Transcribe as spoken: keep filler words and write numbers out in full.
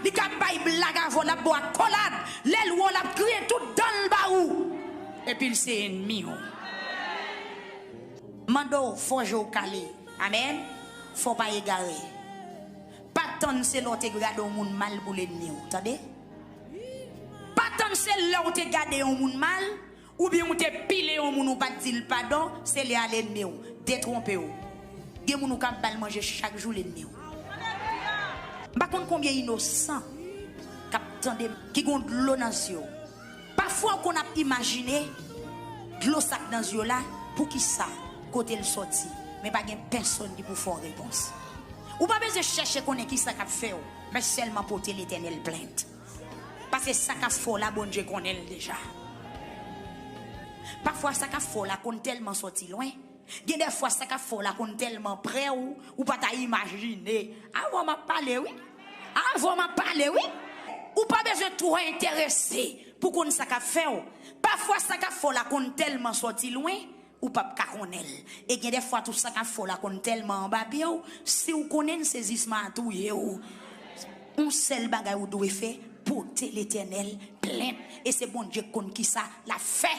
Li ka bay blag avè w, l ap ba w akolad. Lè l wè w, l ap griyen tout dan l ba ou. Epi l se ènmi w. Mande w, fò je w kale. Amèn. Fò w pa egare. Pa tann se lè w te gade yon moun mal pou l ènmi w. Tande? Pa tann se lè w te gade yon moun mal, oubyen w te pile yon moun ou pa t di l padon, se lè a l ènmi w. Detwonpe w. Gen moun ou ka ap ba l manje chak jou, l ènmi w. M pa konn konbyen inosan k ap tande m, ki gon dlo nan zye w. Pafwa w konn ap imajine dlo sa k nan zye w la, poukisa, kote l sòti, men pa gen pèsonn ki pou fè w repons. Ou pa bezwen chèche konnen kisa k ap fè w, men sèlman pote Letènèl plent. Paske sa k ap fè w la, Bondye konnen l deja. Pafwa sa k ap fè w la konn tèlman sòti lwen. Gen de fwa sa k ap fè w la konn tèlman prè w, ou pa ta imajine. Avè w m ap pale wi. Avè w m ap pale wi. Ou pa bezwen twò enterese pou konn sa k ap fè w. Pafwa sa k ap fè w la konn tèlman sòti lwen, ou p ap ka konnen l. E gen de fwa tou sa k ap fè w la konn tèlman anba pye w, si w konnen l sezisman a touye w. Yon sèl bagay ou dwe fè, pote Letènèl plent. E se Bondye k konn kisa l ap fè.